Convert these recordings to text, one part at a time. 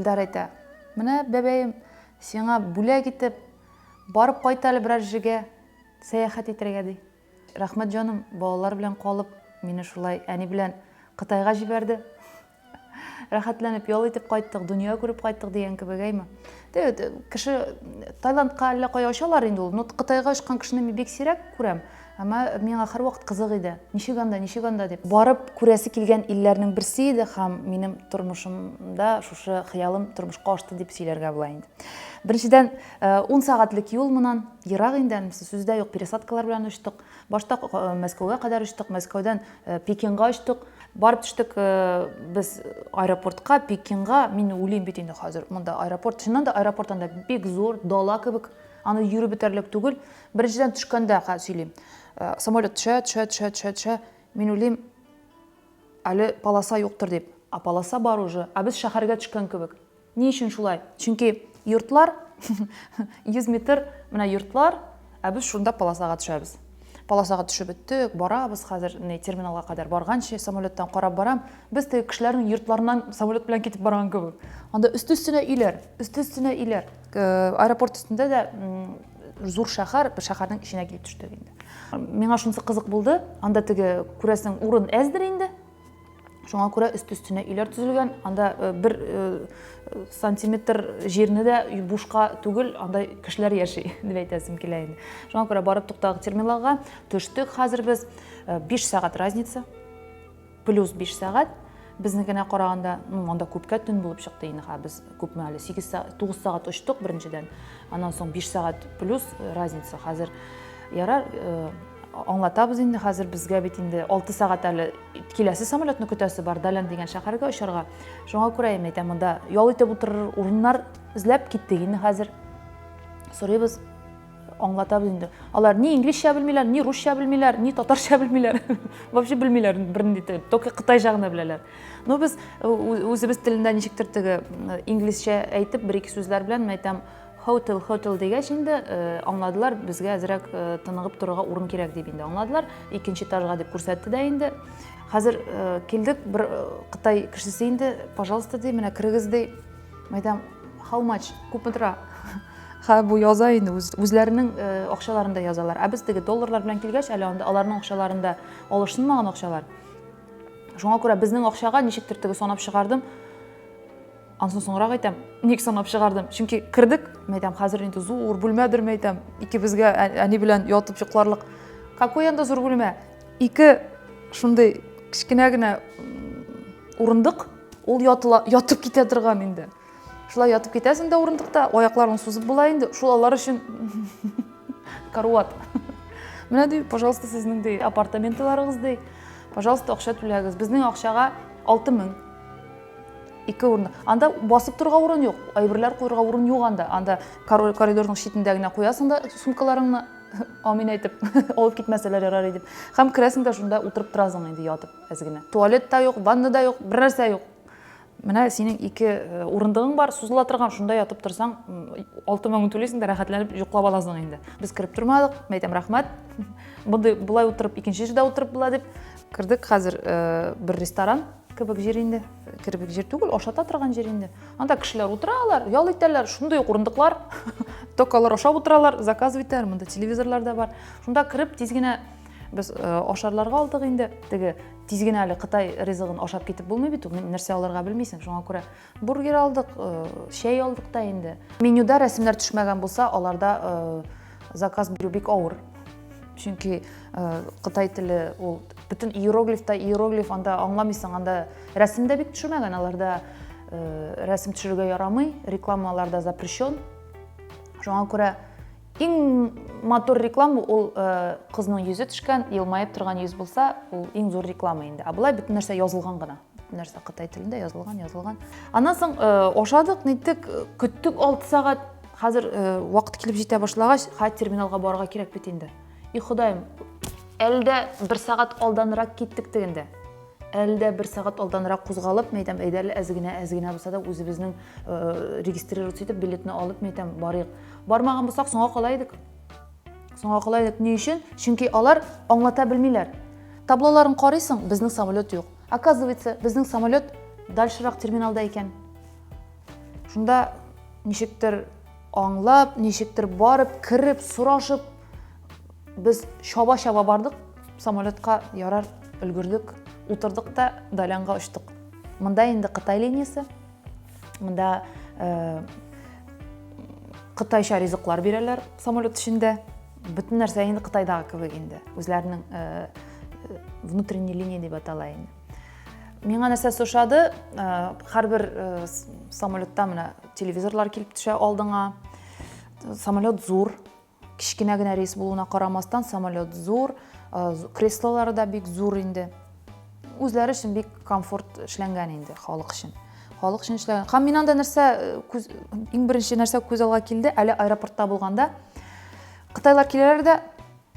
Илдар әйтә, менә, бәбәем, сиңа бүләк итеп, барып кайт әле берәр җиргә, сәяхәт итәргә, ди. Рәхмәт, җаным, балалар белән калып, мине шулай әни белән Кытайга җибәрде. Рәхәтләнеп ял итеп кайттык, дөнья күреп кайттык дигән кебек, әйме. Кеше Таиландка әллә кая очалар инде ул. Но Кытайга очкан кешене мин бик сирәк күрәм. Әмма миңа һәрвакыт кызык иде. Ничек анда, ничек анда дип. Барып күрәсе килгән илләрнең берсе иде һәм минем тормышымда шушы хыялым тормышка ашты дип сөйләргә була инде. Беренчедән, 10 сәгатьлек юл моннан, ерак инде, анысы сүз дә юк, пересадкалар белән очтык. Башта Мәскәүгә кадәр очтык, Мәскәүдән Пекинга очтык. Барып төштек без аэропортка, Пекинга. Мин уйлыйм бит инде хәзер, монда аэропорт. Чыннан да аэропорт анда бик зур, дала кебек. Аны йөреп бетәрлек түгел. Беренчедән төшкәндә хәзер сөйлим. Самолет төшә, төшә, төшә, төшә, төшә. Мин уйлыйм, әле полоса юктыр дип. А полоса бар уже. А без шәһәргә төшкән кебек. Ни өчен шулай? Чөнки йортлар 100 метр, менә йортлар, ә без шунда полосага төшәбез. Полосага төшеп беттек, барабыз хәзер не терминалга кадәр барганчы самолеттан карап барам. Без теге кешеләрнең йортларыннан самолет белән китеп барган кебек. Анда өсте-өстенә өйләр, өсте-өстенә өйләр. Аэропорт өстендә дә зур шәһәр, бер шәһәрнең эченә килеп төштек инде. Миңа шунысы кызык булды, анда теге күрәсең урын әздер инде. Шуңа күрә өсте-өстенә өйләр төзелгән. Анда бер сантиметр җирне дә бушка түгел, анда кешеләр яши, дип әйтәсем килә инде. Шуңа күрә барып туктадык терминалга, төштек хәзер без. 5 сәгать разница, плюс 5 сәгать. Безнекенә караганда, ну, анда күпкә төн булып чыкты инде, ха, без күпме әле 8 сәгать, 9 сәгать очтык беренчедән. Аннан соң 5 сәгать плюс разница. Хәзер ярар, аңлатабыз инде хәзер безгә бит инде 6 сәгать әле киләсе самолетны көтәсе бар, Далян дигән шәһәргә очарга. Шуңа күрә мин әйтәм, монда ял итеп утырыр урыннар эзләп киттек инде хәзер. Сорыйбыз, аңлатабыз инде. Алар ни инглизчә белмиләр, ни русча белмиләр, ни татарча белмиләр. Вообще белмиләр бернинди тел, только кытайча гына беләләр. Но без үзебез телендә ничектер теге инглизчә әйтеп, бер-ике сүзләр белән мин әйтәм, Hotel, hotel дигәч инде, аңладылар, безгә әзрәк тыныгып торырга урын кирәк дип инде аңладылар. Икенче этажга дип күрсәтте дә инде. Хәзер килдек, бер кытай кешесе инде, пожалуйста, ди, менә керегез ди. Мәйтәм, how much, күпме тора? Ха, бу яза инде, үзләренең акчаларын да язалар. Ә без теге долларлар белән килгәч, әле анда аларның акчаларында алышынмаган акчалар. Шуңа күрә безнең акчага ничектер теге санап чыгардым. Ансын соңрак әйтәм, ник санап чыгардым. Чөнки кердек, мәйтәм, хәзер инде зур бүлмәдер, мәйтәм, икебезгә әни белән ятып йокларлык. Какой анда зур бүлмә? Ике шундый кечкенә генә урындык, ул ятыла, ятып китә торган инде. Шулай ятып китәсең дә урындыкта, аякларың сузып була инде. Шул алар өчен карават. Менә ди, пожалуйста, сезнең ди апартаменталарыгыз ди. Пожалуйста, акча түләгез. Безнең акчага 6000. Ике урын. Анда басып торырга урын юк, әйберләр куярга урын юк анда. Анда коридорның читендә генә куясың да сумкаларыңны, амин әйтеп, алып китмәсәләр ярар иде. Һәм керәсең дә шунда утырып торасың инде ятып әз генә. Туалет та юк, ванна да юк, бер нәрсә юк. Менә синең ике урындыгың бар, сузыла торган, шунда ятып торсаң, 6000 түлисең дә рәхәтләнеп йоклап аласың инде. Без кереп тормадык, мәйтәм, рәхмәт. Мондый болай утырып икенче җирдә утырып була дип кердек. Хәзер бер ресторан кебек җир инде. Кебек җир түгел, ашата торган җир инде. Анда кешеләр утыралар, ял итәләр, шундый ук урындыклар. Только алар ашап утыралар, заказ итәләр, монда телевизорлар да бар. Шунда кереп тиз генә без ашарларга алдык инде. Теге тиз генә әле кытай ризыгын ашап китеп булмый бит, ул нәрсә алырга белмисең. Шуңа күрә бургер алдык, чәй алдык та инде. Менюда рәсемнәр төшмәгән булса, аларда заказ бирү бик авыр. Чөнки кытай теле ул бөтен иероглиф та иероглиф, анда аңламыйсың, анда рәсем дә бик төшермәгән, аларда рәсем төшерергә ярамый, реклама аларда запрещен. Шуңа күрә иң матур реклама ул кызның йөзе төшкән, елмаеп торган йөз булса, ул иң зур реклама инде. Ә болай бөтен нәрсә язылган гына. Бөтен нәрсә кытай телендә язылган, язылган. Аннан соң ашадык, ниттек, көттек 6 сәгать. Хәзер вакыт килеп җитә башлагач, хәй терминалга барырга кирәк бит инде. И Ходаем, әле дә бер сәгать алданрак киттек тегендә. Әле дә бер сәгать алданрак кузгалып, мәйтәм, әйдә әле әз генә, әз генә булса да үзебезнең регистрироваться итеп билетны алып, мәйтәм, барыйк. Бармаган булсак, соңга кала идек. Соңга кала идек. Ни өчен? Чөнки алар аңлата белмиләр. Таблоларын карыйсың, безнең самолет юк. Оказывается, безнең самолет дальшерак терминалда икән. Шунда ничектер аңлап, ничектер барып, кереп, сорашып, без чаба-чаба бардык самолетка, ярар, өлгердек, утырдык та Далянга очтык. Монда инде Кытай линиясе. Монда э, кытайча ризыклар бирәләр самолет эчендә. Бөтен нәрсә инде Кытайдагы кебек инде. Үзләренең э, внутренний линия дип атала инде. Миңа нәрсәсе ошады, э, һәрбер э, самолетта менә телевизорлар килеп төшә алдыңа. Самолет зур, кечкенә генә рейс булуына карамастан, самолет зур, э, креслолары да бик зур инде. Үзләре өчен бик комфорт эшләнгән инде халык өчен. Халык өчен эшләгән. Һәм мин анда нәрсә күз иң беренче нәрсә күз алга килде, әле аэропортта булганда кытайлар киләләр дә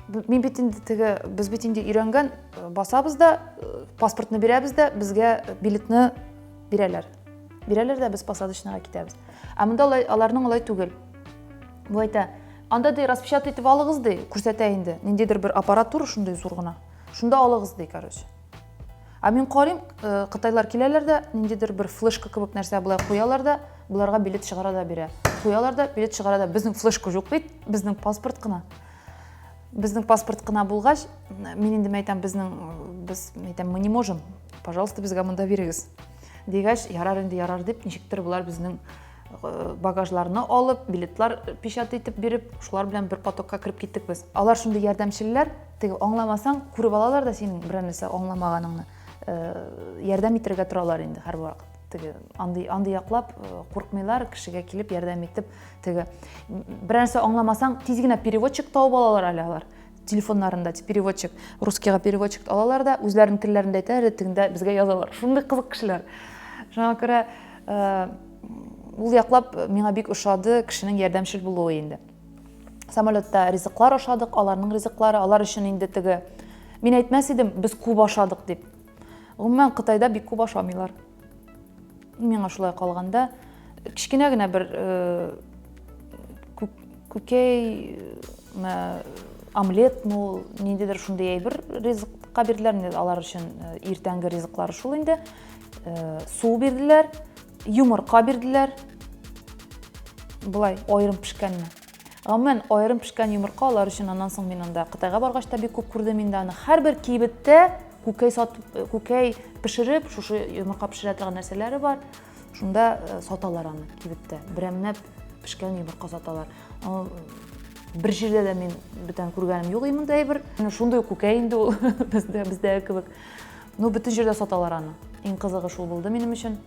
Мин бит инде теге, без бит инде өйрәнгән, э, басабыз да, э, паспортны бирәбез дә, безгә билетны бирәләр. Бирәләр дә, без посадочныйга китәбез. Ә монда алай, аларның алай түгел. Бу әйтә, анда ди распечатать итеп алыгыз ди, күрсәтә инде. Ниндидер бер аппаратура шундый зур гына. Шунда алыгыз ди, короче. Ә мин карыйм, э, кытайлар киләләр дә, ниндидер бер флешка кебек нәрсә болай куялар да, боларга билет чыгара да бирә. Куялар да, билет чыгара да. Безнең флешка юк бит, безнең паспорт кына. Безнең паспорт кына булгач, мин инде әйтәм, безнең без әйтәм, мы не можем. Пожалуйста, безгә монда бирегез. Дигәч, ярар инде, ярар дип, ничектер болар безнең э, багажларны алып, билетлар печать итеп биреп, шулар белән бер потокка кереп киттек без. Алар шундый ярдәмчелләр, теге аңламасаң, күреп алалар да синең берәр нәрсә аңламаганыңны. Э, ярдәм итәргә торалар инде һәрвакыт. Теге андый андый яклап э, куркмыйлар, кешегә килеп ярдәм итеп, Теге бер нәрсә аңламасаң, тиз генә переводчик табып алалар әле алар. Телефоннарында переводчик, русскийга переводчик алалар да, үзләренең телләрендә әйтәләр, тегендә безгә язалар. Шундый кызык кешеләр. Шуңа күрә э, ул яклап миңа бик ошады кешенең ярдәмчел булуы инде. Самолетта ризыклар ашадык, аларның ризыклары, алар өчен инде теге мин әйтмәс идем, без күп ашадык дип. Гомумән, Кытайда бик күп ашамыйлар. Миңа шулай калганда, кечкенә генә бер э, күкәй омлетмы ул, ниндидер шундый әйбер ризыкка бирделәр. Инде алар өчен э, иртәнге ризыклары шул инде. Э, су бирделәр, йомырка бирделәр. Болай аерым пешкәнне. Гомумән, аерым пешкән йомырка алар өчен аннан соң мин анда Кытайга баргач та бик күп күрдем инде аны. Һәрбер кибеттә күкәй сатып, э, күкәй пешереп, шушы йомырка пешерә торган нәрсәләре бар. Шунда э, саталар аны кибеттә. Берәмнәп пешкән йомырка саталар. Бер җирдә дә мин бүтән күргәнем юк мондай әйбер. Шундый ук күкәй инде ул бездә бездәге кебек. Ну, бөтен җирдә саталар аны. Иң кызыгы шул булды минем өчен.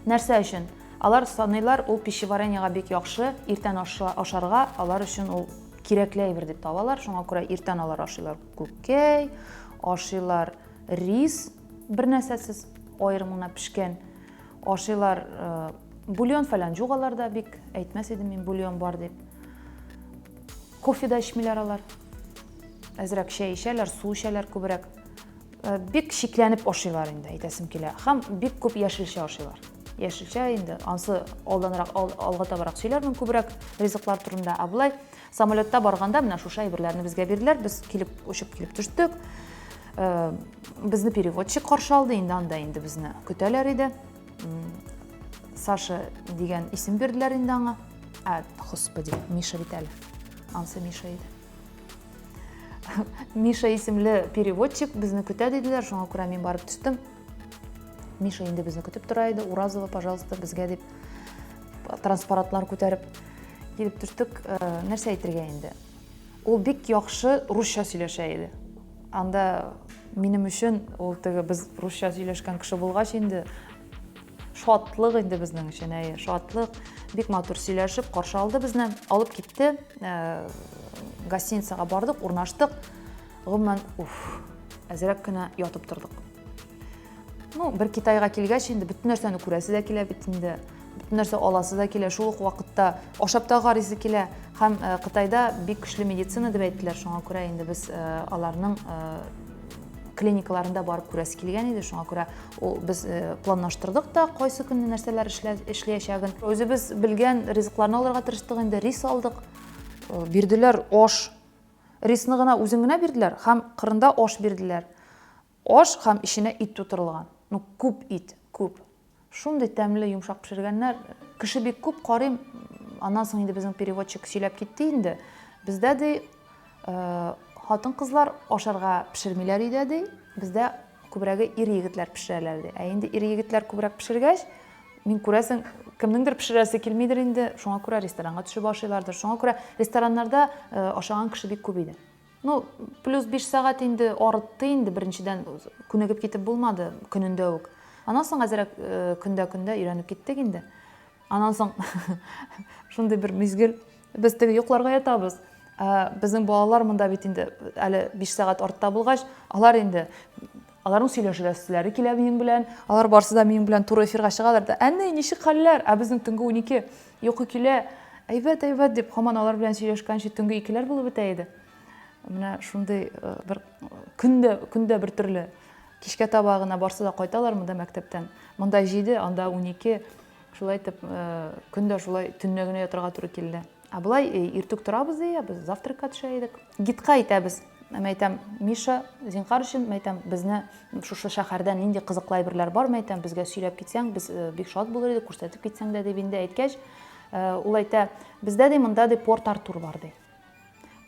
Нәрсә өчен? Алар саныйлар, ул пищеварениега бик яхшы, иртән ашарга алар өчен ул кирәкле әйбер дип табалар. Шуңа күрә иртән алар ашыйлар күкәй, ашыйлар рис, бер нәрсәсез, аерым гына пешкән. Ашыйлар э, бульон фәлән юк аларда бик, әйтмәс идем мин бульон бар дип. Кофе да эчмиләр алар. Әзрәк чәй эчәләр, су эчәләр күбрәк. Э, бик шикләнеп ашыйлар инде, әйтәсем килә. Һәм бик күп яшелчә ашыйлар. Яшелчә инде, ансы алданрак, ал, алга табарак сөйләрмен күбрәк ризыклар турында. Ә болай самолетта барганда менә шушы әйберләрне безгә бирделәр. Без килеп, очып килеп төштек. Э, безне переводчик каршы алды, инде анда инде безне көтәләр иде. Саша дигән исем бирделәр инде аңа. Ә, господи, Миша бит әле. Ансы Миша иде. Миша исемле переводчик безне көтә диделәр, шуңа күрә мин барып төштем. Миша инде безне көтеп тора иде, Уразова, пожалуйста, безгә дип транспарантлар күтәреп килеп төштек. Э, нәрсә әйтергә инде? Ул бик яхшы русча сөйләшә иде. Анда минем өчен ул теге без русча сөйләшкән кеше булгач инде Шатлык инде безнең өчен, әйе, шатлык. Бик матур сөйләшеп, каршы алды безне, алып китте. Э, гостиницага бардык, урнаштык. Гомумән, уф, әзрәк кенә ятып тордык. Ну, бер Китайга килгәч инде бөтен нәрсәне күрәсе дә килә бит инде. Бөтен нәрсә аласы да килә, шул ук вакытта ашап та карыйсы килә. Һәм э, Кытайда бик көчле медицина дип әйттеләр, шуңа күрә инде без э, аларның клиникаларында барып күрәсе килгән иде, шуңа күрә ул без э, планлаштырдык та кайсы көнне нәрсәләр эшләячәген. Үзебез белгән ризыкларны алырга тырыштык инде, рис алдык. Э, бирделәр аш. Рисны гына үзен генә бирделәр һәм кырында аш бирделәр. Аш һәм эченә ит тутырылган. Ну, күп ит, күп. Шундый тәмле йомшак пешергәннәр. Кеше бик күп, карыйм. Аннан соң инде безнең переводчик сөйләп китте инде. Бездә ди, хатын-кызлар ашарга пешермиләр өйдә ди. Бездә күбрәге ир-егетләр пешерәләр ди. Ә инде ир-егетләр күбрәк пешергәч, мин күрәсең, кемнеңдер пешерәсе килмидер инде, шуңа күрә ресторанга төшеп ашыйлардыр. Шуңа күрә рестораннарда ашаган кеше бик күп иде. Ну, плюс 5 сәгать инде арытты инде, беренчедән күнегеп китеп булмады көнендә үк. Аннан соң әзрәк көндә-көндә өйрәнеп киттек инде. Аннан соң шундый бер мизгел, без теге йокларга ятабыз. Ә безнең балалар монда бит инде әле 5 сәгать артта булгач, алар инде аларның сөйләшәселәре килә минем белән. Алар барысы да минем белән туры эфирга чыгалар да, әни, ничек хәлләр? Ә безнең төнге 12 йокы килә. Әйбәт, әйбәт дип һаман алар белән сөйләшкәнче төнге икеләр булып бетә иде. Менә шундый э, бер көндә көндә бер төрле. Кичкә таба гына барсы да кайталар монда мәктәптән. Монда 7, анда 12. Шулай итеп, э, көндә шулай төнлә генә ятырга туры килде. Ә болай э, иртүк торабыз ди, без завтракка төшә идек. Гидка әйтәбез. Мәйтәм, Миша, зинһар өчен, мәйтәм, безне шушы шәһәрдә нинди кызыклы әйберләр бар, мәйтәм, безгә сөйләп китсәң, без э, бик шат булыр идек, күрсәтеп китсәң дә дип инде әйткәч, ул әйтә, бездә ди монда ди Порт Артур бар ди.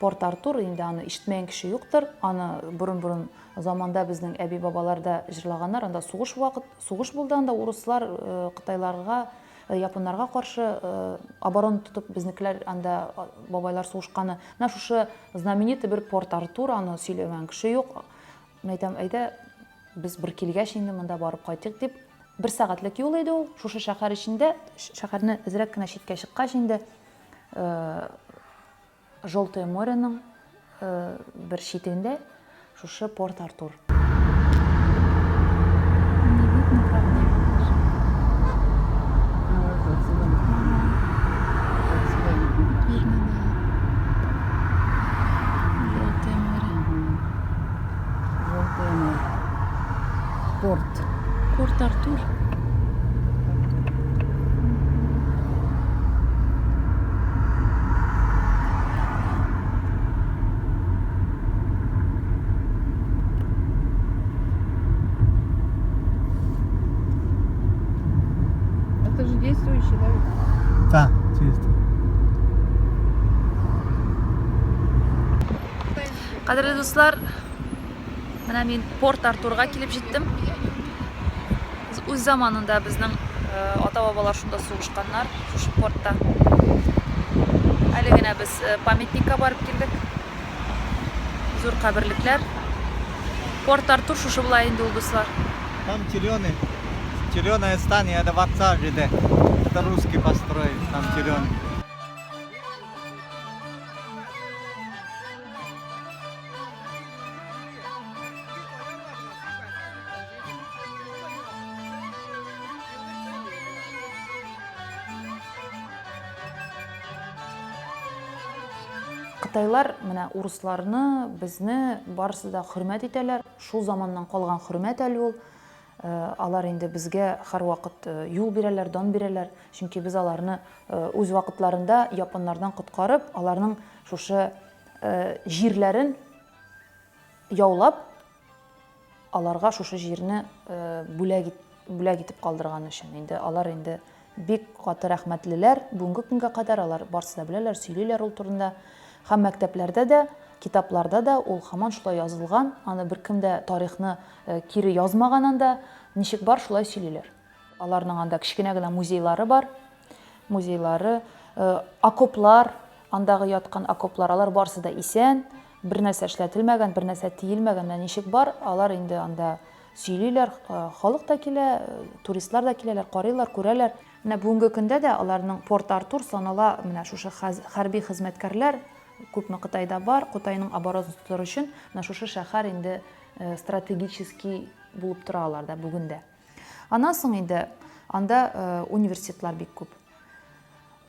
Порт Артур, инде аны ишетмәгән кеше юктыр. Аны борын-борын заманда безнең әби-бабалар да җырлаганнар. Анда сугыш вакыт, сугыш булды анда урыслар э, кытайларга, э, японнарга каршы э, оборона тотып безнекеләр анда бабайлар сугышканы. Менә шушы знаменитый бер Порт Артур, аны сөйләмәгән кеше юк. Мин әйтәм, әйдә, без бер килгәч инде монда барып кайтыйк дип. Бер сәгатьлек юл иде ул, шушы шәһәр эчендә, шәһәрне әзрәк кенә читкә чыккач инде, Желтое мореның бер читендә шушы Порт Артур. Не видно, правда, его даже. Ну, вот отсюда. Отсюда видно. Видно, да. Желтое море. Угу. Желтое море. Порт. Порт Артур. Это же действующий, да? Да, действующий. Кадерле дуслар, Менә мин Порт Артурга килеп җиттем. Үз заманында безнең э, ата-бабалар шунда сугышканнар, шушы портта. Әле генә без э, памятникка барып килдек. Зур каберлекләр. Порт Артур шушы була инде ул, дуслар. Там зеленый, зеленое здание, это вокзал ЖД. Это русский построили, там зеленый. Кытайлар менә урысларны, безне барысы да хөрмәт итәләр. Шул заманнан калган хөрмәт әле ул. Э, алар инде безгә һәрвакыт э, юл бирәләр, дан бирәләр. Чөнки без аларны э, үз вакытларында японнардан коткарып, аларның шушы җирләрен яулап, аларга шушы җирне бүләк, бүләк итеп калдырган өчен. Инде алар инде бик каты рәхмәтлеләр. Бүгенге көнгә кадәр алар барысы да беләләр, сөйлиләр ул турында. Һәм мәктәпләрдә дә, китапларда да ул һаман шулай язылган. Аны беркем дә тарихны кире язмаган анда. Ничек бар, шулай сөйлиләр. Аларның анда кечкенә генә музейлары бар. Музейлары, окоплар, андагы яткан окоплар, алар барысы да исән, бер нәрсә эшләтелмәгән, бер нәрсә тиелмәгән, менә ничек бар, алар инде анда сөйлиләр, халык та килә, туристлар да киләләр, карыйлар, күрәләр. Менә бүгенге көндә дә аларның Порт Артур санала менә шушы хәрби хезмәткәрләр күпме Кытайда бар, Кытайның оборонасын тотар өчен менә шушы шәһәр инде стратегический булып тора аларда бүген дә. Аннан соң инде анда университетлар бик күп.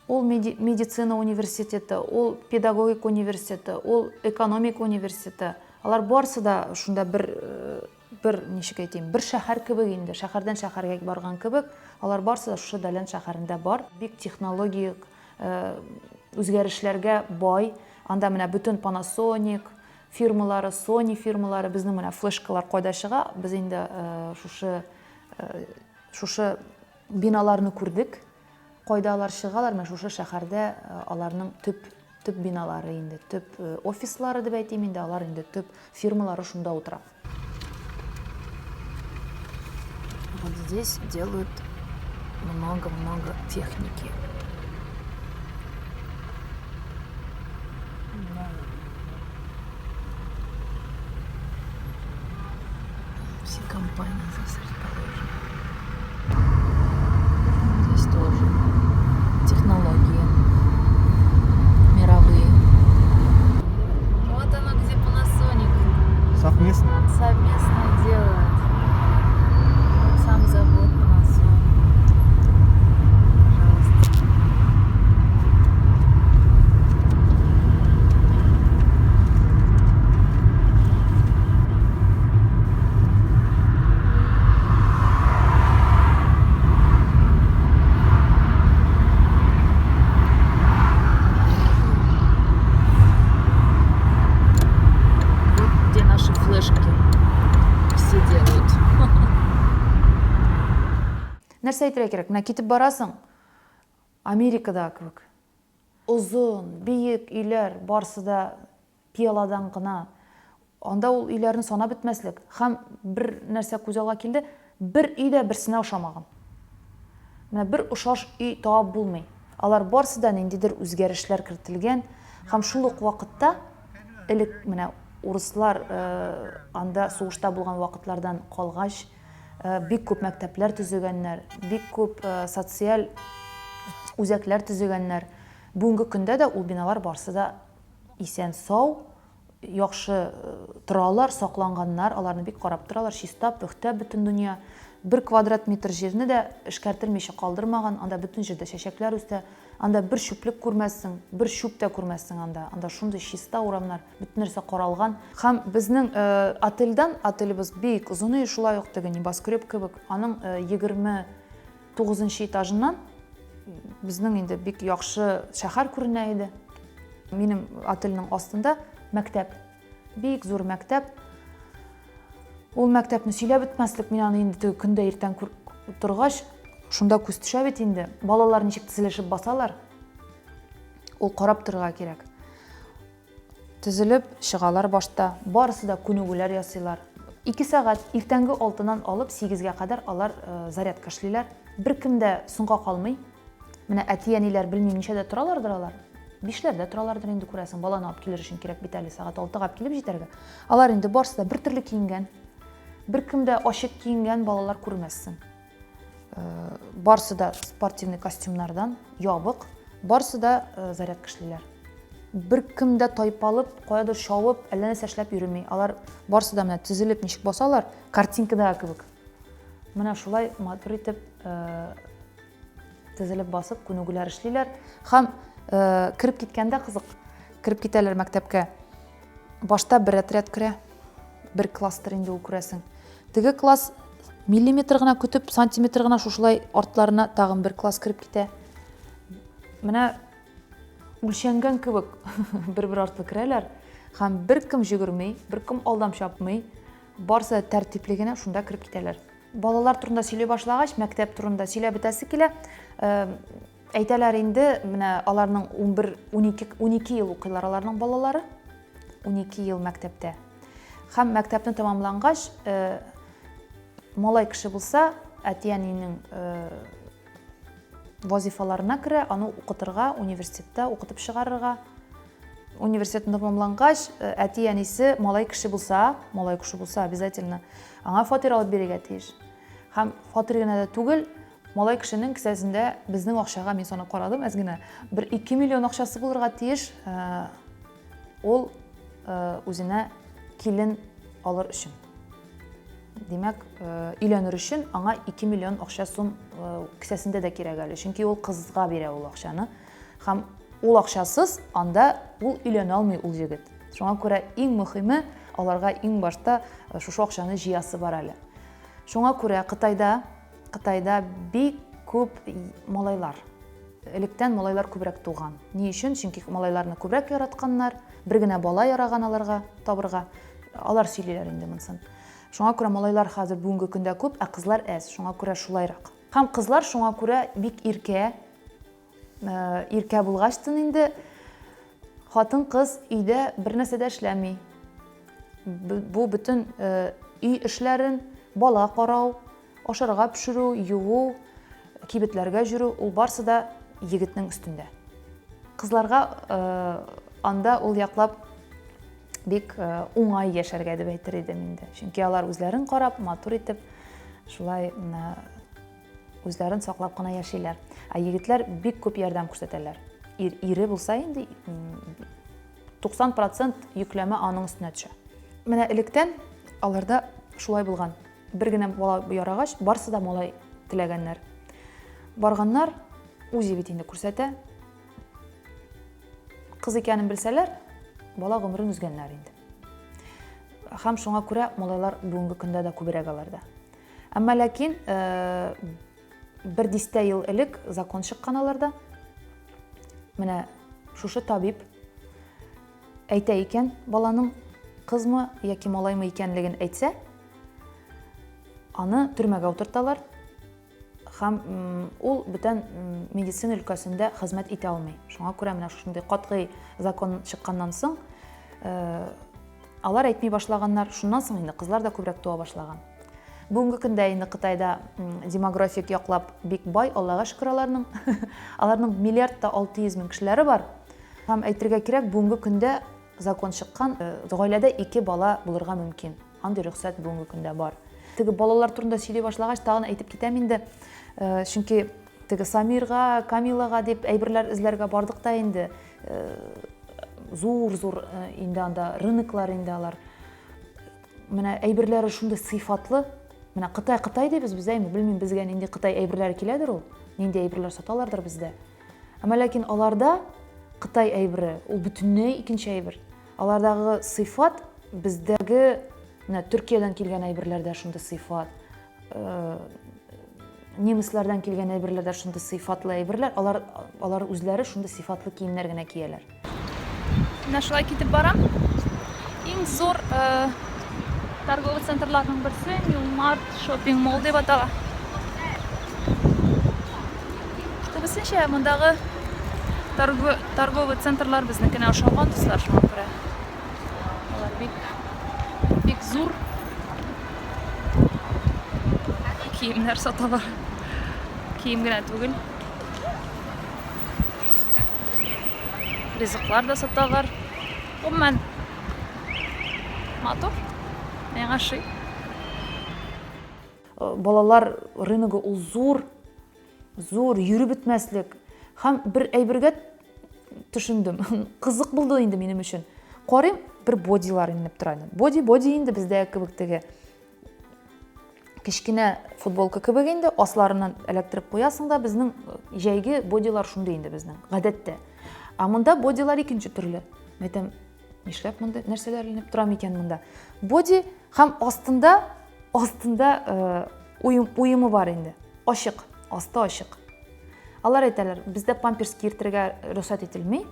Ул медицина университеты, ул педагогик университеты, ул экономик университеты. Алар барысы да шунда бер бер ничек әйтим, бер шәһәр кебек инде, шәһәрдән шәһәргә барган кебек, алар барысы да шушы Далян шәһәрендә бар. Бик технологик үзгәрешләргә бай. Анда менә бөтен Panasonic фирмалары, Sony фирмалары, безнең менә флешкалар кайда чыга, без инде шушы шушы. Биналарны күрдек. Кайда алар чыгалар, менә шушы шәһәрдә аларның төп төп биналары инде, төп офислары дип әйтим инде, алар инде төп фирмалары шунда утыра. Вот здесь делают много-много техники. Все компании здесь расположены. Здесь тоже технологии мировые. Вот оно, где Panasonic. Совместно? Совместно делают. Вот сам завод Panasonic. Пожалуйста. Вот где наши флешки все делают. Нәрсә әйтергә кирәк? Менә китеп барасың, Америкада кебек. Озын, биек өйләр, барысы да пыяладан гына. Анда ул өйләрне санап бетмәслек. Һәм бер нәрсә күз алга килде, бер өй дә берсенә ошамаган. Менә бер ошаш өй табып булмый. Алар барысы да ниндидер үзгәрешләр кертелгән һәм шул ук вакытта элек менә урыслар анда сугышта булган вакытлардан калгач, бик күп мәктәпләр төзегәннәр, бик күп социаль үзәкләр төзегәннәр. Бүгенге көндә дә ул биналар барысы да исән-сау, яхшы торалар, сакланганнар, аларны бик карап торалар, чиста, пөхтә бөтен дөнья. Бер квадрат метр җирне дә эшкәртелмичә калдырмаган, анда бөтен җирдә чәчәкләр үсә, анда бер чүплек күрмәссең, бер чүп тә күрмәссең анда, анда шундый чиста урамнар, бөтен нәрсә каралган. Һәм безнең отельдән, отелебез бик озын өй, шулай ук теге небоскреб кебек, аның 29 нчы этажыннан безнең инде бик яхшы шәһәр күренә иде. Минем отельнең астында мәктәп. Бик зур мәктәп. Ул мәктәпне сөйләп бетмәслек, мин аны инде теге көндә иртән торгач, шунда күз төшә бит инде. Балалар ничек тезелешеп басалар, ул карап торырга кирәк. Төзелеп чыгалар башта, барысы да күнегүләр ясыйлар. Ике сәгать, иртәнге алтыннан алып сигезгә кадәр алар зарядка эшлиләр. Беркем дә соңга калмый. Менә әти-әниләр белмим ничәдә торалардыр алар. Бишләрдә торалардыр инде күрәсең, баланы алып килер өчен кирәк бит әле сәгать алтыга алып килеп җитәргә. Алар инде барысы да бер төрле киенгән. Беркем дә ачык киенгән балалар күрмәссең. Барысы да спортивный костюмнардан, ябык, барысы да зарядка эшлиләр. Беркем дә тайпалып, каядыр чабып, әллә нәрсә эшләп йөреми. Алар барысы да менә төзелеп ничек басалар, картинкадагы кебек. Менә шулай матур итеп тезелеп басып күнегүләр эшлиләр. Һәм кереп киткәндә кызык, кереп китәләр мәктәпкә. Башта бер отряд керә, бер класстыр инде ул күрәсең. Теге класс миллиметр гына көтеп, сантиметр гына шушылай артларына тагын бер класс кереп китә. Менә үлчәнгән кебек бер-бер артлы керәләр һәм беркем җөгерми, беркем алдан чапмый, барысы да тәртипле генә шунда кереп китәләр. Балалар турында сөйли башлагач, мәктәп турында сөйләп бетәсе килә. Әйтәләр инде, менә аларның 11, 12, 12 ел укыйлар аларның балалары. 12 ел мәктәптә. Һәм мәктәпне тәмамлангач, э, малай кеше булса, әти-әнинең э, вазифаларына керә, аны укытырга, университетта укытып чыгарырга. Университетны тәмамлангач, э, әти-әнисе малай кеше булса, малай кеше булса обязательно, аңа фатир алып бирергә тиеш. Һәм фатир генә дә түгел, малай кешенең кесәсендә безнең акчага, мин санап карадым әз генә, бер 2 миллион акчасы булырга тиеш, э, ул э, үзенә килен алыр өчен. Димәк, өйләнер өчен аңа 2 миллион акча сум кесәсендә дә кирәк әле, чөнки ул кызга бирә ул акчаны. Һәм ул акчасыз анда ул өйләнә алмый ул егет. Шуңа күрә иң мөһиме аларга иң башта шушы акчаны җыясы бар әле. Шуңа күрә Кытайда, Кытайда бик күп малайлар. Электән малайлар күбрәк туган. Ни өчен? Чөнки малайларны күбрәк яратканнар, бер генә бала яраган аларга табырга. Алар сөйлиләр инде монысын. Шуңа күрә малайлар хәзер бүгенге көндә күп, ә кызлар әз. Шуңа күрә шулайрак. Һәм кызлар шуңа күрә бик иркә. Иркә булгачтын инде хатын-кыз өйдә бер нәрсә дә эшләми. Бу бөтен өй эшләрен, бала карау, ашарга пешерү, юуу, кибетләргә йөрү, ул барсы да егетнең өстендә. Кызларга анда ул яклап бик уңай яшәргә дип әйтер идем инде. Чөнки алар үзләрен карап, матур итеп, шулай үзләрен саклап кына яшиләр. Ә егетләр бик күп ярдәм күрсәтәләр. Ир, ире булса инде 90% йөкләмә аның өстенә төшә. Менә электән аларда шулай булган. Бер генә бала ярагач, барсы да малай теләгәннәр. Барганнар, үзе бит инде күрсәтә. Кыз икәнен белсәләр, бала гомерен өзгәннәр инде. Һәм шуңа күрә малайлар бүгенге көндә дә күбрәк аларда. Әмма ләкин э, бер дистә ел элек закон чыккан аларда. Менә шушы табиб әйтә икән, баланың кызмы яки малаймы икәнлеген әйтсә, аны төрмәгә утырталар һәм ул бүтән медицина өлкәсендә хезмәт итә алмый. Шуңа күрә менә шушындый катгый закон чыкканнан соң, э, алар әйтми башлаганнар. Шуннан соң инде кызлар да күбрәк туа башлаган. Бүгенге көндә инде Кытайда демографик яклап бик бай, Аллага шөкер аларның. Аларның миллиард та 600 мең кешеләре бар. Һәм әйтергә кирәк, бүгенге көндә закон чыккан, э, гаиләдә ике бала булырга мөмкин. Андый рөхсәт бүгенге көндә бар. Теге балалар турында сөйли башлагач, тагын әйтеп китәм инде. Э, чөнки теге Самирга, Камилага дип әйберләр эзләргә бардык та инде. Э, зур-зур инде анда рыноклар инде алар. Менә әйберләре шундый сыйфатлы. Менә Кытай Кытай дибез без, әйме, белмим, безгә нинди Кытай әйберләре киләдер ул, нинди әйберләр саталардыр бездә. Әмма ләкин аларда Кытай әйбере, ул бөтенләй икенче әйбер. Алардагы сыйфат бездәге менә Төркиядән килгән әйберләрдә шундый сыйфат. Э, немецлардан килгән әйберләр дә шундый сыйфатлы әйберләр, алар, алар үзләре шундый сыйфатлы киемнәр генә кияләр. Менә шулай китеп барам. Иң зур э, торговый центрларның берсе New Mart Shopping Mall дип атала. Күбесенчә мондагы торговый центрлар безнекенә ошаган дуслар, шуңа күрә. Алар бик бик зур киемнәр саталар. Кием генә түгел. Ризыклар да саталар. Гомумән, матур. Миңа ошый. Э, балалар рыногы ул зур, зур, йөреп бетмәслек. Һәм бер әйбергә төшендем. Кызык булды инде минем өчен. Карыйм, бер бодилар инеп тора инде. Боди, боди инде бездә кебек теге кечкенә футболка кебек инде, асларыннан эләктереп куясың да, безнең э, җәйге бодилар шундый инде безнең, гадәттә. Ә монда бодилар икенче төрле. Мәйтәм, нишләп монда нәрсәләр эленеп тора микән монда? Боди һәм астында астында э, уем, уемы бар инде. Ачык, асты ачык. Алар әйтәләр, бездә памперс киертергә рөхсәт ителми,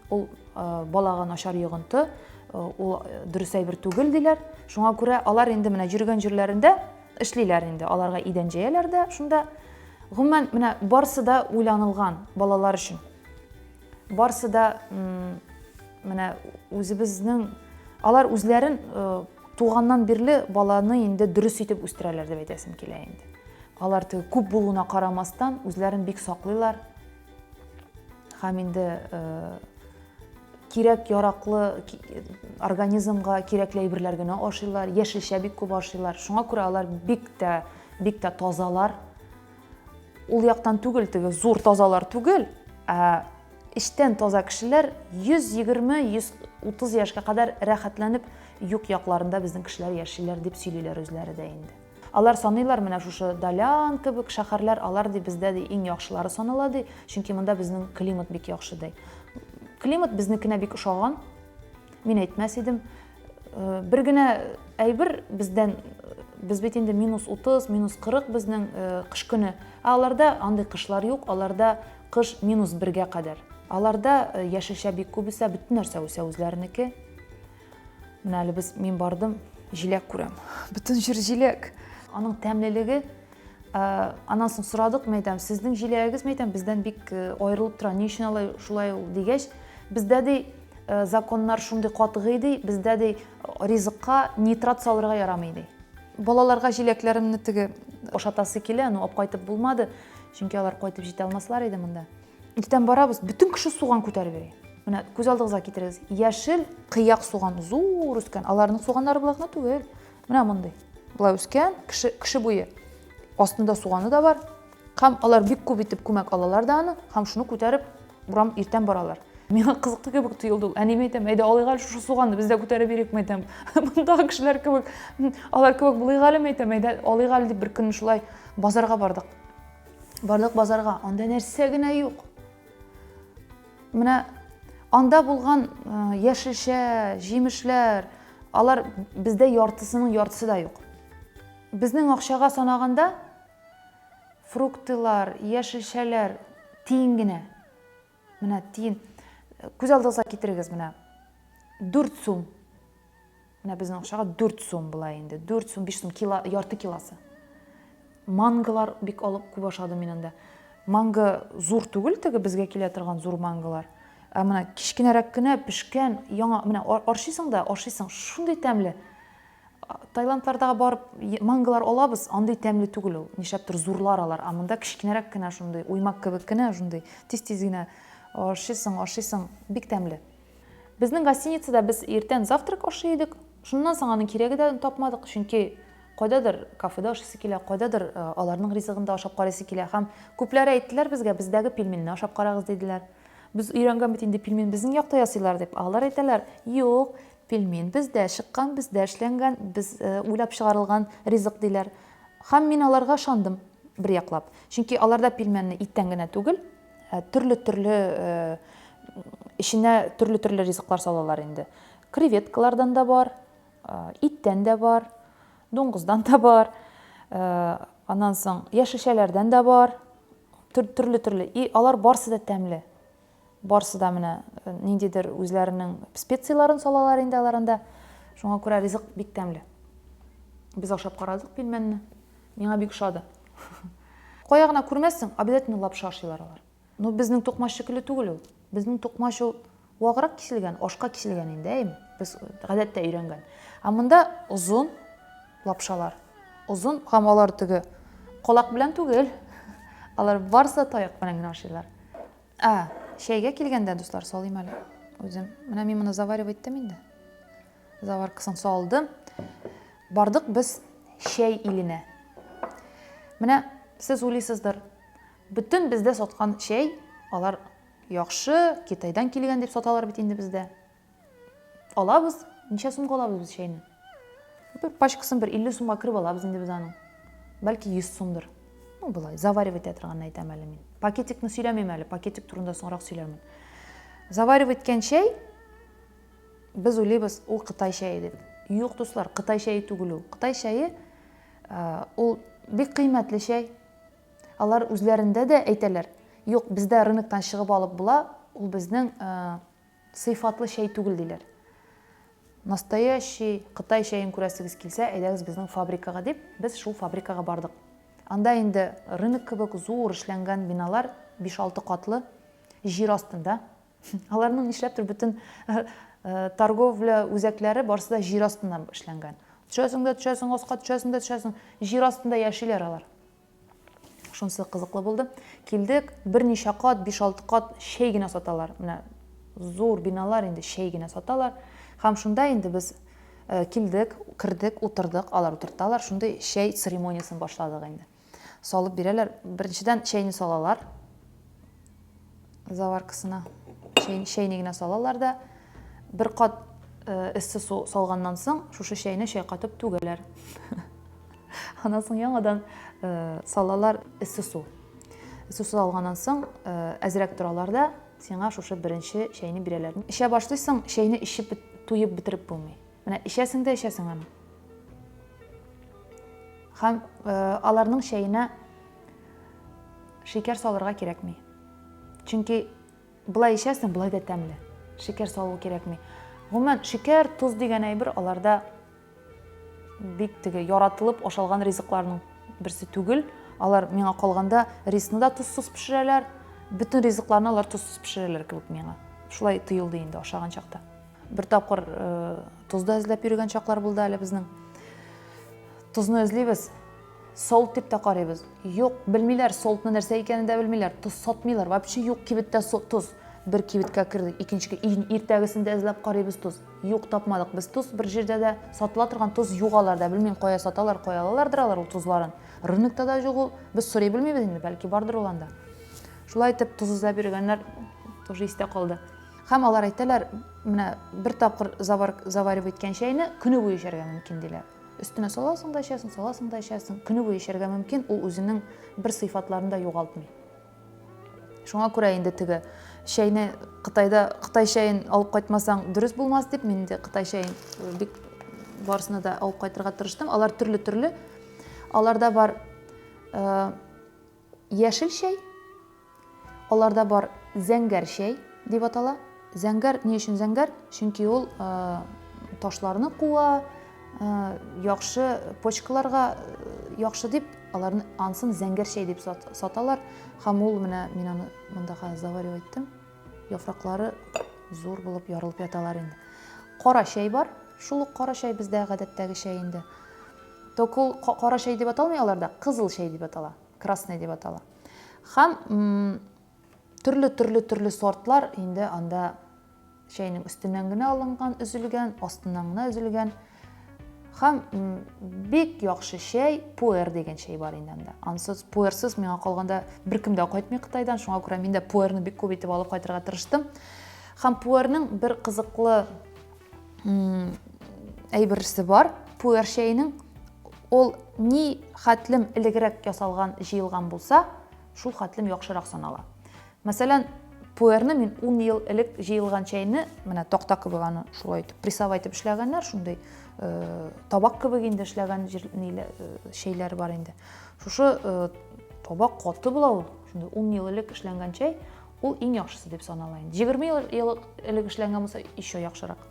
ул э, балага начар йогынты, э, ул э, дөрес әйбер түгел диләр. Шуңа күрә алар инде менә йөргән җирләрендә эшлиләр инде. Аларга идән җәяләр дә шунда. Гомумән, менә барысы да уйланылган балалар өчен. Барысы да менә үзебезнең алар үзләрен туганнан бирле баланы инде дөрес итеп үстерәләр дип әйтәсем килә инде. Алар теге күп булуына карамастан, үзләрен бик саклыйлар. Һәм инде э, кирәк яраклы организмга кирәкле әйберләр генә ашыйлар, яшелчә бик күп ашыйлар. Шуңа күрә алар бик тә бик тә тазалар. Ул яктан түгел теге зур тазалар түгел, ә эчтән таза кешеләр 120-130 яшькә кадәр рәхәтләнеп юк якларында безнең кешеләр яшиләр дип сөйлиләр үзләре дә инде. Алар саныйлар, менә шушы Далян кебек шәһәрләр, алар ди бездә ди иң яхшылары санала ди, чөнки монда безнең климат бик яхшы ди. Климат безнекенә бик ошаган. Мин әйтмәс идем. Э, бер генә әйбер бездән без бит инде минус 30, минус 40 безнең э, кыш көне. Ә аларда андый кышлар юк, аларда кыш минус бергә кадәр. Аларда э, яшелчә бик күп үсә, бөтен нәрсә үсә үзләренеке. Менә әле без мин бардым, җиләк күрәм. Бөтен җир җиләк. Аның тәмлелеге Аннан соң сорадык, мин әйтәм, сезнең җиләгегез, мин әйтәм, бездән бик аерылып тора, ни өчен алай шулай ул дигәч, бездә ди законнар шундый катгый ди, бездә ди ризыкка нитрат салырга ярамый ди. Балаларга җиләкләремне теге ашатасы килә, но алып кайтып булмады, чөнки алар кайтып җитә алмаслар иде монда. Иртән барабыз, бөтен кеше суган күтәреп йөри. Менә күз алдыгызга китерегез. Яшел кыяк суган зур үскән. Аларның суганнары болай гына түгел. Менә мондый. Болай үскән, кеше, кеше буе. Астында суганы да бар. Һәм алар бик күп итеп күмәк алалар да аны, һәм шуны күтәреп урам иртән баралар. Миңа кызыклы кебек тоелды ул. Әниемә әйтәм, әйдә алыйк әле шушы суганны, без дә күтәреп йөрик, әйтәм. Мондагы кешеләр кебек, алар кебек булыйк әле, әйтәм, әйдә алыйк әле дип бер көнне шулай базарга бардык. Бардык базарга, анда нәрсә генә юк. Менә анда булган э, яшелчә, җимешләр, алар бездә яртысының яртысы да юк. Безнең акчага санаганда фруктылар, яшелчәләр тиен генә. Менә тиен. Күз алдыгызга китерегез менә. 4 сум. Менә безнең акчага 4 сум була инде. 4 сум, 5 сум кило, ярты килосы. Манголар бик алып күп ашадым мин анда. Манго зур түгел теге безгә килә торган зур манголар. Ә менә кечкенәрәк кенә пешкән яңа менә аршыйсың да, ашыйсың, шундый тәмле. Таиландлардага барып манголар алабыз, андый тәмле түгел ул. Нишләптер зурлар алар, ә монда кечкенәрәк кенә шундый, уймак кебек кенә шундый, тиз-тиз генә ашыйсың, ашыйсың, бик тәмле. Безнең гостиницада без иртән завтрак ашый идек. Шуннан соң аның кирәге дә тапмадык, чөнки кайдадыр кафеда ашыйсы килә, кайдадыр э, аларның ризыгын да ашап карыйсы килә. Һәм күпләре әйттеләр безгә, бездәге пельменне ашап карагыз диделәр. Без өйрәнгән бит инде пельмен безнең якта ясыйлар дип. Алар әйтәләр, юк, пельмен бездә чыккан, бездә эшләнгән, без э, уйлап чыгарылган ризык диләр. Һәм мин аларга ышандым бер яклап. Чөнки аларда пельменне иттән генә түгел, Ә, төрле-төрле э, эченә төрле-төрле ризыклар салалар инде. Креветкалардан да бар, э, иттән дә бар, дуңгыздан да бар, э, аннан соң яшелчәләрдән дә бар. Төрле-төрле. И алар барсы да тәмле. Барсы да менә ниндидер үзләренең специяләрен салалар инде алар анда. Шуңа күрә ризык бик тәмле. Без ашап карадык пилмәнне. Миңа бик ошады. Кая гына күрмәссең, обязательно лапша ашыйлар алар. Ну, безнең токмач шикелле түгел ул. Безнең токмач ул ваграк киселгән, ашка киселгән инде, әйме? Без гадәттә өйрәнгән. Ә монда озын лапшалар. Озын һәм алар теге калак белән түгел. Алар барысы да таяк белән генә ашыйлар. Ә, чәйгә килгәндә, дуслар, салыйм әле үзем. Менә мин моны заваривать иттем инде. Заваркасын салдым. Бардык без чәй иленә. Менә сез уйлыйсыздыр, бөтен бездә саткан чәй, алар яхшы, Китайдан килгән дип саталар бит инде бездә. Алабыз, ничә сумга алабыз без чәйне? Бер пачкасын бер 50 сумга кереп алабыз инде без аның. Бәлки 100 сумдыр. Ну, болай, заваривать итә торганны әйтәм әле мин. Пакетикны сөйләмим әле, пакетик турында соңрак сөйләрмен. Заваривать иткән чәй Без уйлыйбыз, ул Кытай чәе дип. Юк, дуслар, Кытай чәе түгел ул. Кытай чәе ул бик кыйммәтле чәй. Алар үзләрендә дә әйтәләр, юк, бездә рыноктан чыгып алып була, ул безнең сыйфатлы чәй түгел диләр. Настоящий Кытай чәен күрәсегез килсә, әйдәгез безнең фабрикага дип, без шул фабрикага бардык. Анда инде рынок кебек зур эшләнгән биналар, 5-6 катлы, җир астында. Аларның нишләптер бөтен э, э, торговля үзәкләре барысы да җир астыннан эшләнгән. Төшәсең дә төшәсең, аска төшәсең дә төшәсең. Җир астында яшиләр алар. Шунысы кызыклы булды. Килдек, берничә кат, 5-6 кат чәй генә саталар. Менә зур биналар инде чәй генә саталар. Һәм шунда инде без э, килдек, кердек, утырдык, алар утырталар. Шундый чәй церемониясен башладык инде. Салып бирәләр. Беренчедән чәйне салалар. Заваркасына чәй, чәйнегенә салалар да бер кат э, эссе су салганнан соң шушы чәйне чайкатып түгәләр. Аннан соң яңадан э, салалар эссе су. Эссе су салганнан соң э, әзрәк торалар да сиңа шушы беренче чәйне бирәләр. Эчә башлыйсың, чәйне эчеп туеп бетереп булмый. Менә эчәсең дә эчәсең аны. Һәм э, аларның чәенә шикәр салырга кирәкми. Чөнки былай эчәсең, былай да тәмле. Шикәр салу кирәкми. Гомумән, шикәр, тоз дигән әйбер аларда бик теге яратылып ашалган ризыкларның берсе түгел. Алар миңа калганда рисны да тозсыз пешерәләр, бөтен ризыкларны алар тозсыз пешерәләр кебек миңа. Шулай тоелды инде ашаган чакта. Бер тапкыр э, тоз да эзләп йөргән чаклар булды әле безнең. Тозны эзлибез, солт дип тә карыйбыз. Юк, белмиләр, солтны нәрсә икәнен дә белмиләр. Тоз сатмыйлар, вообще юк кибеттә тоз. Бер кибеткә кердек, икенчегә, иртәгесен дә эзләп карыйбыз тоз. Юк, тапмадык без тоз бер җирдә дә. Сатыла торган тоз юк аларда. Белмим, кая саталар, кая алалардыр алар ул тозларын. Рынокта да юк ул. Без сорый белмибез инде, бәлки бардыр ул анда. Шулай итеп тоз эзләп йөргәннәр тоже истә калды. Һәм алар әйтәләр, менә бер тапкыр заваривать иткән чәйне көне буе эчәргә мөмкин диләр. Өстенә саласың да эчәсең, саласың да эчәсең. Көне буе эчәргә мөмкин, ул үзенең бер сыйфатларын да югалтмый. Шуңа күрә инде теге чәйне Кытайда Кытай чәен алып кайтмасаң дөрес булмас дип, мин инде Кытай чәен э, бик барысына да алып кайтырга тырыштым. Алар төрле-төрле. Аларда бар э, яшел чәй, аларда бар зәңгәр чәй дип атала. Зәңгәр ни өчен зәңгәр? Чөнки ул э, ташларны куа, э, яхшы почкаларга э, яхшы дип Аларны ансын зәңгәр чәй дип саталар. Һәм ул менә мин аны монда хәзер заваривать иттем. Яфраклары зур булып ярылып яталар инде. Кара чәй бар. Шул ук кара чәй бездә гадәттәге чәй инде. Только ул кара чәй дип аталмый аларда, кызыл чәй дип атала, красный дип атала. Һәм төрле-төрле-төрле сортлар инде анда Чәйнең өстеннән генә алынган, өзелгән, астыннан гына өзелгән. Һәм бик яхшы чәй, пуэр дигән чәй бар инде анда. Ансыз, пуэрсыз миңа калганда беркем дә кайтмый Кытайдан, шуңа күрә мин дә пуэрны бик күп итеп алып кайтырга тырыштым. Һәм пуэрның бер кызыклы әйберсе бар. Пуэр чәенең ул ни хәтлем элегрәк ясалган, җыелган булса, шул хәтлем яхшырак санала. Мәсәлән, пуэрны мин 10 ел элек җыелган чәйне, менә такта кебек аны шулай итеп прессовать итеп эшләгәннәр, шундый э, табак кебек инде эшләгән җир, ниле, э, чәйләр бар инде. Шушы э, табак каты була ул. Шундый 10 ел элек эшләнгән чәй, ул иң яхшысы дип санала инде. 20 ел, ел элек эшләнгән булса, еще яхшырак.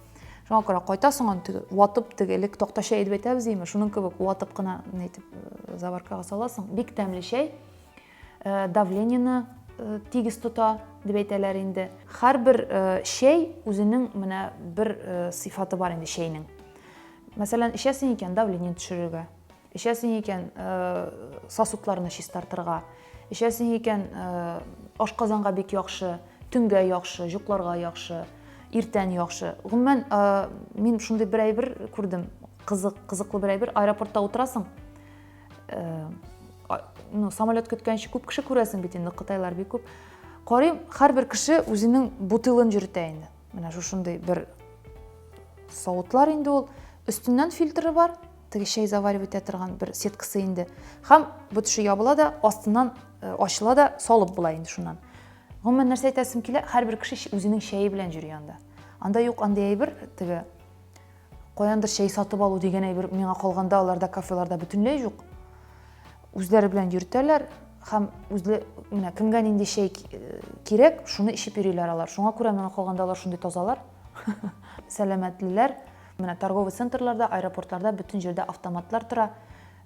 Шуңа күрә кайтасың аны теге ватып теге элек такта чәй дип әйтәбез име, шуның кебек ватып кына әйтеп заваркага саласың. Бик тәмле чәй. Э, давлениене э, тигез тота дип әйтәләр инде. Һәрбер э, чәй үзенең менә бер сыйфаты бар инде чәйнең. Мәсәлән, эчәсең икән, давление төшерергә. Эчәсең икән, сосудларны чистартырга. Эчәсең икән, ашказанга бик яхшы, төнгә яхшы, җокларга яхшы, иртән яхшы. Гомумән, мин шундый бер әйбер күрдем, кызык, кызыклы бер әйбер. Аэропортта утырасың, Э, ну, самолет көткәнче күп кеше күрәсең бит инде, кытайлар бик күп. Карыйм, һәрбер кеше үзенең бутылын йөртә инде. Менә шушындый бер савытлар инде ул. Өстеннән фильтры бар, теге чәй заваривать итә торган бер сеткасы инде. Һәм бу төше ябыла да, астыннан э, ачыла да, салып була инде шуннан. Гомумән, нәрсә әйтәсем килә, һәрбер кеше үзенең чәе белән йөри анда. Анда юк андый әйбер, теге Каяндыр чәй сатып алу дигән әйбер миңа калганда аларда кафеларда бөтенләй юк. Үзләре белән йөртәләр һәм үзле менә кемгә нинди чәй э, кирәк, шуны эчеп йөриләр алар. Шуңа күрә миңа калганда алар шундый тазалар, сәламәтлеләр. Менә торговый центрларда, аэропортларда бөтен җирдә автоматлар тора.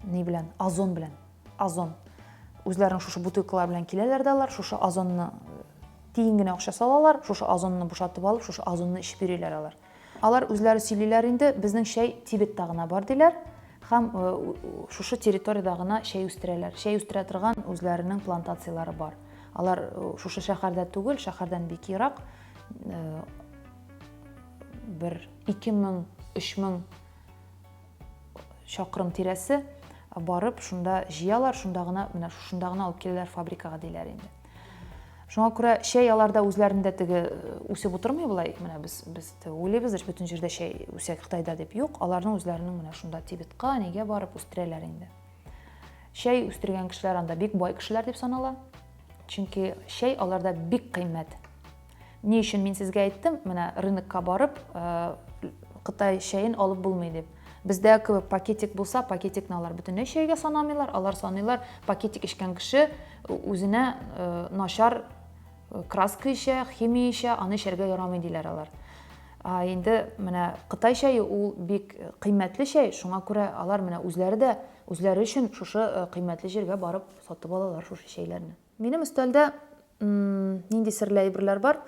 Ни белән? Озон белән. Озон. Үзләренең шушы бутылкалар белән киләләр дә алар, шушы озонны э, тиен генә акча салалар, шушы озонны бушатып алып, шушы озонны эчеп йөриләр алар. Алар үзләре сөйлиләр инде, безнең чәй Тибетта гына бар диләр һәм э, шушы территориядә гына чәй үстерәләр. Чәй үстерә торган үзләренең плантацияләре бар. Алар э, шушы шәһәрдә түгел, шәһәрдән бик ерак, э, бер 2000, 3000 чакрым тирәсе барып шунда җыялар, шунда гына, менә шушында гына алып киләләр фабрикага диләр инде. Шуңа күрә чәй аларда үзләрендә теге э, үсеп утырмый болай. Менә без без уйлыйбыз, бөтен җирдә чәй үсә Кытайда дип. Юк, аларның үзләренең менә шунда Тибетка, нигә барып үстерәләр инде. Чәй үстергән кешеләр анда бик бай кешеләр дип санала. Чөнки чәй аларда бик кыйммәт. Ни өчен мин сезгә әйттем, менә рынокка барып, э, Кытай чәен алып булмый дип. Бездә кебек пакетик булса, пакетикны алар бөтенләй чәйгә санамыйлар, алар саныйлар, пакетик эчкән кеше үзенә э, начар э, краска эчә, химия эчә, аны эчәргә ярамый диләр алар. Инде менә Кытай чәе ул бик кыйммәтле чәй, шуңа күрә алар менә үзләре дә үзләре өчен шушы кыйммәтле җиргә барып сатып алалар шушы чәйләрне. Минем өстәлдә нинди серле әйберләр бар?